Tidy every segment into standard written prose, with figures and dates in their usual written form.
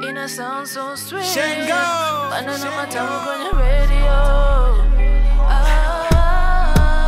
Ina sound so sweet. Shengo. Maneno matamu kwenye radio.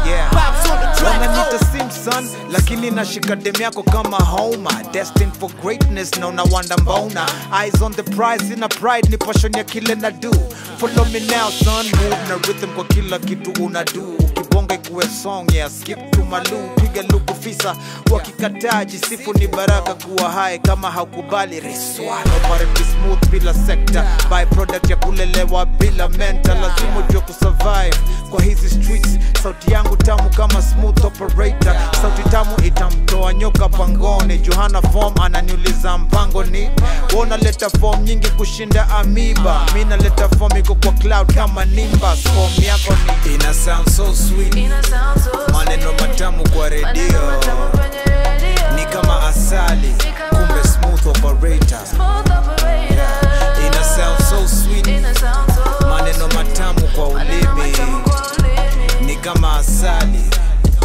Yeah. Pops on the track. Wananiita Simpson, lakini nashika dem yako kama Homer. Destined for greatness na unawanda mbona. Eyes on the prize, ina pride ni passion ya kile na do. Follow me now son, move na rhythm kwa kila kitu una do. Ukibonga ikuwe song, yeah, skip to malu. Piga luku fisa, wakikataa jisifu ni baraka kuwa hai. Kama haukubali riswalo, operate smooth bila sector. By product ya kulelewa bila mental. Lazima ujue kusurvive kwa hizi streets. Sauti yangu tamu kama smooth operator. Sauti tamu itamtoa nyoka pangoni. Johanna form ananiuliza mpango ni. Wona leta form nyingi kushinda amoeba. Mina leta form iko kwa cloud kama Nimbus. Form yako ni Ina sound so sweet. Ina sound so sweet. Maneno matamu kwa Maneno radio. matamu kwenye radio. Ni kama asali, kumbe smooth operator. Smooth operator. Yeah. Ina sound so sweet. Ina sound so Maneno sweet. matamu kwa Maneno ulimi. matamu kwa ulimi. Ni kama asali,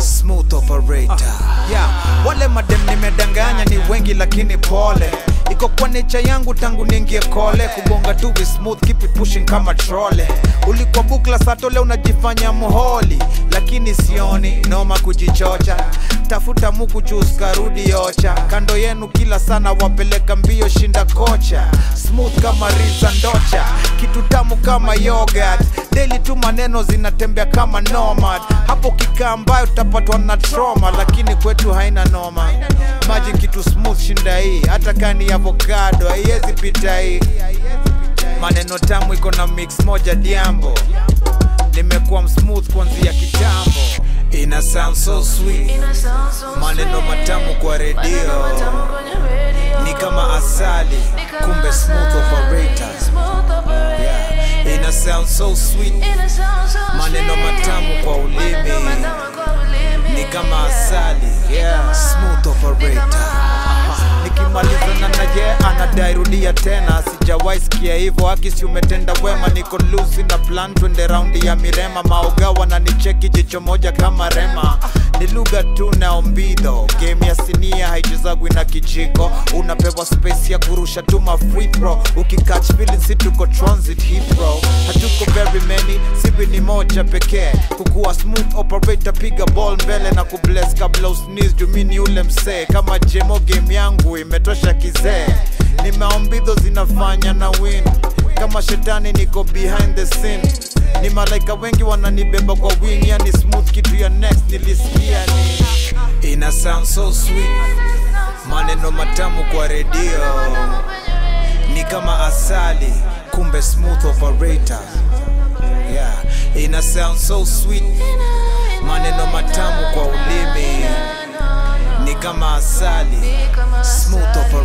smooth operator. Yeah, wale madem nimedanganya ni wengi lakini pole. Iko kwa nature yangu tangu ningie kole. Kubonga tu be smooth, keep it pushing kama trole. Ulikuwa bukla satole unajifanya muholi. Lakini sioni noma kujichocha. Tafuta muku chuska rudi ocha. Kando yenu kila sana wapeleka mbio shinda kocha. Smooth kama Riza Ndocha. Kitu tamu kama yogurt. Daily tu maneno zinatembea kama nomad. Hapo kikaa ambayo utapatwa na trauma. Lakini kwetu haina noma. Maji kitu smooth shinda hii. Hata kani avocado haiwezi pita hii. Maneno tamu iko na mix moja diambo. Nimekuwa smooth kuanzia kitambo. Ina sound so sweet. Ina sound so Maneno sweet. matamu kwa Maneno radio. matamu kwenye radio. Ni kama asali, Ni kama kumbe smooth asali. operator. Smooth operator. Yeah. Ina sound so sweet. Ina sound so Maneno sweet. matamu kwa ulimi. Maneno matamu kwa ulimi. Ni kama asali, Ni kama- smooth ni operator. kama Nikimalizana na ye anadai rudia tena. Sijawahi sikia hivyo akisi umetenda wema. Niko loose na plan twende raundi ya Mirema. Maoga wananicheki jicho moja kama Rema. Ni lugha tu na ombido. Game ya sinia haichezagwi na kijiko. Unapewa space ya kurusha tu ma free throw. Ukicatch feelings si tuko transit Heathrow. Hatuko very many, sibi ni moja pekee. Kukuwa smooth operator, piga ball mbele na kubless kabla usneeze. Juu mi ni ule msee kama jemo, game yangu imetosha kizee. Ni maombido zinafanya na win. Kama shetani niko behind the scene. Ni malaika wengi wananibeba kwa wing. Yani smooth kitu ya next nilisikia ni Ina sound so sweet. Maneno matamu kwa radio. Ni kama asali, kumbe smooth operator. Yeah. Ina sound so sweet. Maneno matamu kwa ulimi. Ni kama asali, smooth operator.